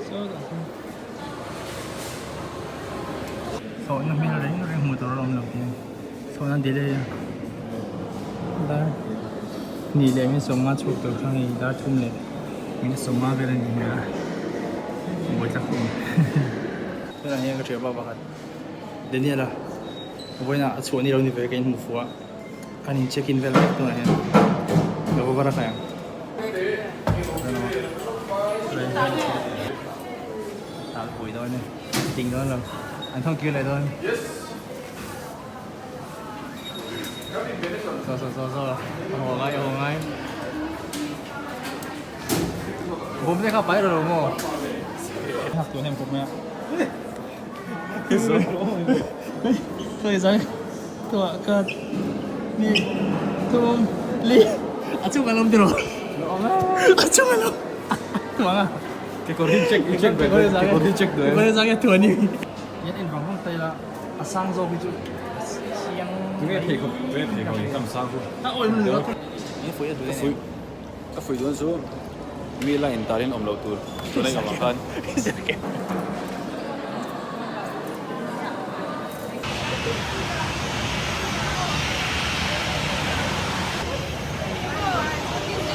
Thlawhna hmel reng reng hmuh tur a awm lo tih thlawhna delay a dar hnih leh min sawmnga chhuak tur kha hei dar thum leh min sawmnga vel a nih hmel a buai thlak khawp mai tunah hian ka thian pa pakhat Daniel a vawiinah a chhuah ni lo ni ve ka inhmuh fuh a an in check in vel vek tunah hian ka va var a khai ang. Tal pui dawn e ting dawn lo an thawng kir leh dawn so so so so a haw ngai a haw ngai bawm te kha pai ro lo maw hak tun em kawp mai a Khoi zai tua ka ni thum li a chung a lawm tiraw a chung a lawm tuang a Kekawr hi check i check ve kekawr hi check duh em kekawr hi check ni yan en vang vang taila a sang zawk hi chu chiang tunge pheikhawk tunge pheikhawk in kam sang chu a awi mun lo ni fui a duh ka fui ka fui dawn chu mi line tarin awm lo tur tuna i awm ang khan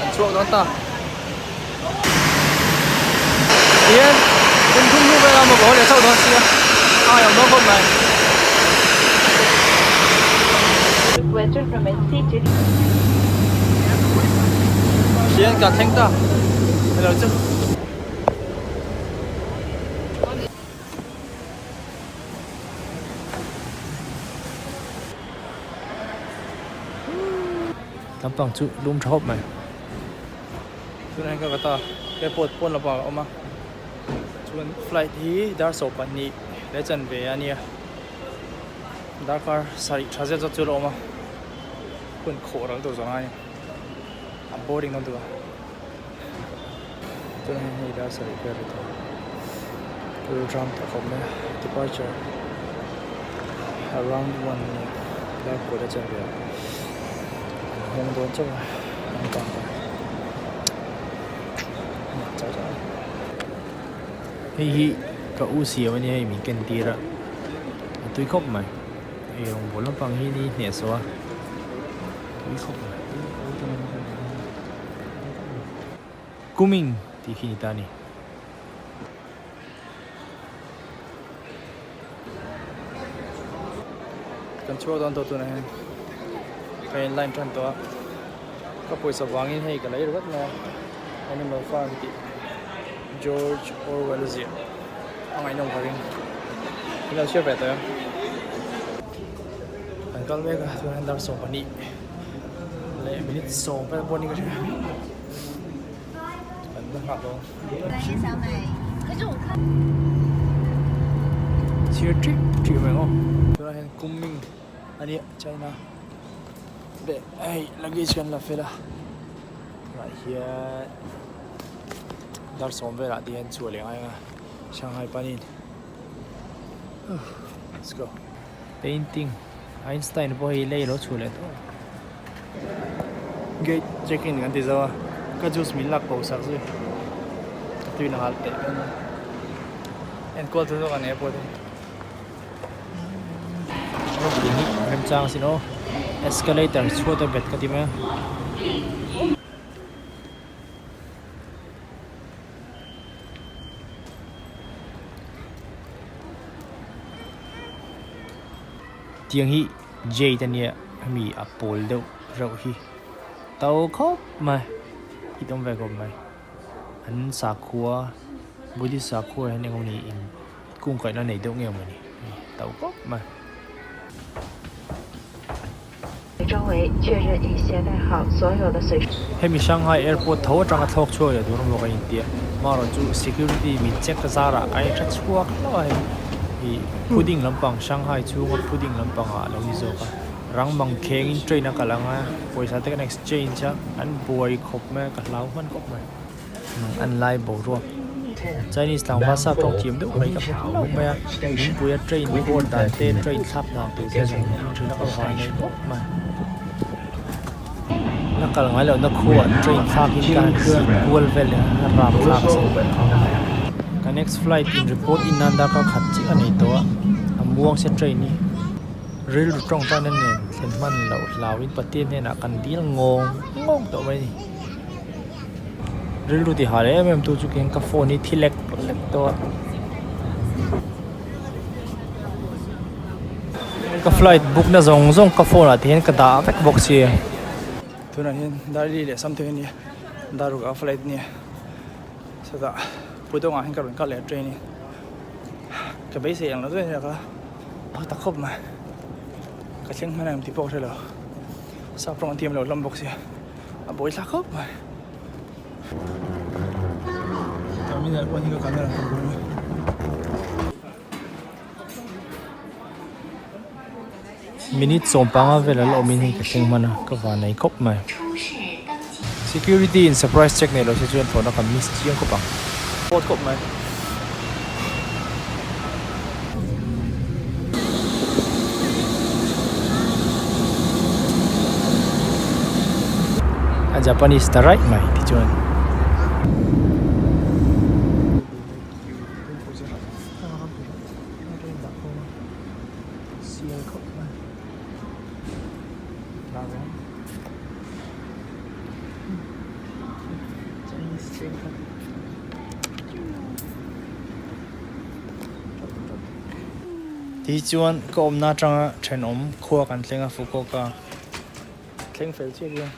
An chhuak dawn ta. Tihian kum thum hnu vel a maw ka haw leh chauh dawn sia a ngaihawm dawn khawp mai. Tihian ka thleng ta hello chu. Lampang chu lum tha khawp mai tunah hian ka ka ta airport pawn lampang a awm a chuan flight hi dar 12 leh chanve a nia darkar sarih tha zet zawt chu a la awm a hun khawh ral tur zawng a ni a boring dawn tuk a tunah hian hei dar sarih vel a ni tawh a ram tawh khawp mai a departure around 1 a nia dar kawt a chanve ah an hawng dawn chauh a an kang ta chau chau a hei hi ka u siam a nia hei min ken tir a a tui khawp mai ei rawngbawl lampang hi ni hnehsawh a tui khawp mai. Kuming tih khi ni ta a ni. Kan chhuak dawn tawh tunah hian ka in line tan tawh a, ka pawisa vangin hei ka lei ringawt mai a, Animal Farm tih George Orwell ziah a ngaihnawm ka ring. In lo chhiar ve tawh em? Kan kal mek a tunah hian dar 12 leh minute 10 vel pawh ni ka hria. Chhir ṭih ṭih mai ang aw tunah hian Kunming a nia China leh hei luggage kan la fel a tunah hian dar 10 velah te hian chhuah leh ngai ang a Shanghai panin let's go painting Einstein pawh hei lei alo chhuah leh tawh a. Gate check in kan ti zo a ka juice min lak ko sak zui ka tui la nghal teh mai enkawl tu zawk a ni airport hi remchang asin aw escalator chhuat a bet ka ti mai a. Tiang hi jade a nia hemi a pawl deuh reuh hi to khawp mai hit awm ve khawp mai an sakhua buddhist sakhua hian eng awmni in kungkaihna nei deuh nge mawni to khawp mai. Hemi Shanghai airport tho atanga thlawk chhuak leh tur emaw ka intia amaherawh chu security min check zarah ka inhre chhuak hlauh a hei ih pudding lampang Shanghai chhunga pudding lampangah a lo ni zawk a rang mang khengin train a kal ang a pawisa te kan exchange a an buai khawp mai a ka hlau hman khawp mai an lai boruak Chinese tlangval sap tawng thiam deuh mai ka hmu hlauh mai a lungpuia train board dan te train thlak dan tur te zawng zawng thin a ka van nei khawp mai la kal ngai lohna khuaah train thlak in ka han zin kual vel leh a rap thlak a sin kan. next flight in report in nan darkar khat chiah a nei tawh a, a muang se train hi rilru tawngtaina nen thlen hman loh hlauin Pathian hnenah kan dil ngawng ngawng tawh mai a ni. Rilru ti hal em em tu chu keng ka phone hi thi lek lek tawh a. Ka flight book na zawng zawng ka phone ah te hian ka dah vek bawk si. Tunah hian dar li leh something a nia, dar ruk ah flight a nia, chutah Pudong ah hian ka rawn kal leh a train in ka beisei ang lo deuh a nia ka phak tak khawp mai, ka thleng hman ang tih pawh ka hre lo, sap rawng an thiam lo hlawm bawk sia a buai thlak khawp mai. Terminal pawh hi ka kalna lam tur a ni. Minute sawmpanga vel a la awmin hei ka thleng hman a, ka van ei khawp mai. Security in surprise check nei lo se chuan thlawhna kan miss chiang khawp ang. Pawt khawp mai. A Japanese ta raih mai tichuan. Tichuan ka awmna atanga thenawm khua kan thleng a Fukuoka thleng fel chiah hian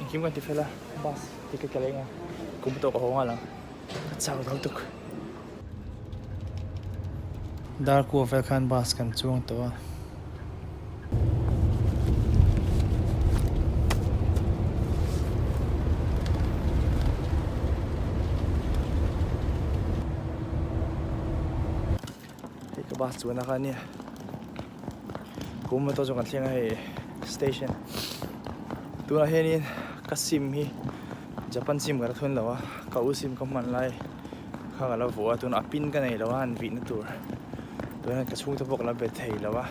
engkim kan ti fel a bus ticket ka leng a kum tawh ka haw nghal ang ka chau zo tuk. Dar kua vel khan bus kan chuang tawh a. Hei ka bus chuan a kha ania kum motor chu kan thleng a hei station tunah hianin ka sim hi Japan sim ka la thun lo a ka u sim ka hman lai kha ka la vuah a tunah a pin ka nei lo a han vihna tur tunah ka chhungte pawh ka la be thei lo a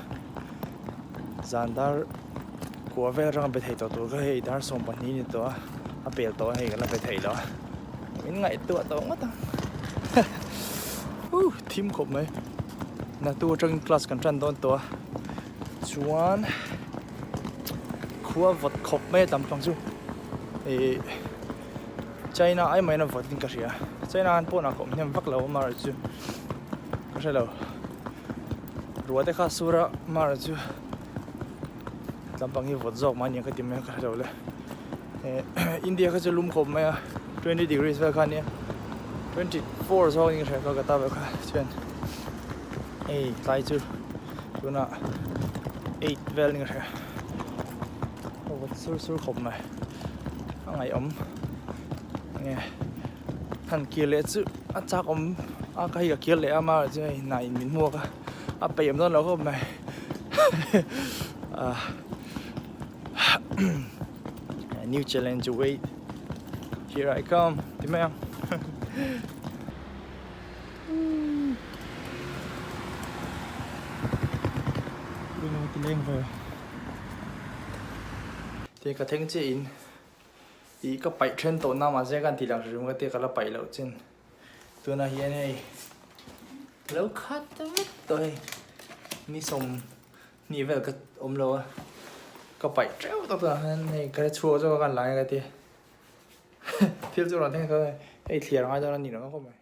zan dar kua vel atanga be thei tawh tur kha hei dar 12 ni tawh a a pel tawh a hei ka la be thei lo a min ngaihtuah tawh ngawt ang uh thim khawp mai natu atangin class kan tan dawn tawh a chuan khua vawt khawp mai a tam pang chu ih China ai maina vawt in ka hria China an pawnah ka awm hnem vak lo amaherawh chu ka hre lo ruah te kha a sur a amaherawh chu lampang hi vawt zawk mai aniang ka ti mai a ka hre lo le India kha chu lum khawp mai a 20 degrees vel kha ania 24 zawk in ka hria ka ta vel kha chuan hei tlai chu tunah 8 vel in ka hria a vawt sur sur khawp mai a ngaihawm enge han kir leh chu a chak awm a ka hei ka kir leh a amaherawh chu hei hna in min hmuak a a peih awm dawn lo khawp mai ah new challenge wait here I come ti mai ang. Ti ka thleng chiah in ih ka paih then tawh na mahse ka han tih lang hrim ka tia ka la paih loh chin tunah hian hei lo khat vek tawh hei ni 20 vel ka awm lo a ka paih teuh tawh tunah hian hei ka chhuak zawk a ka han lang e ka tia thil chu rawn thleng tawh a hei thliar a ngai dawn a ni lo khawp mai.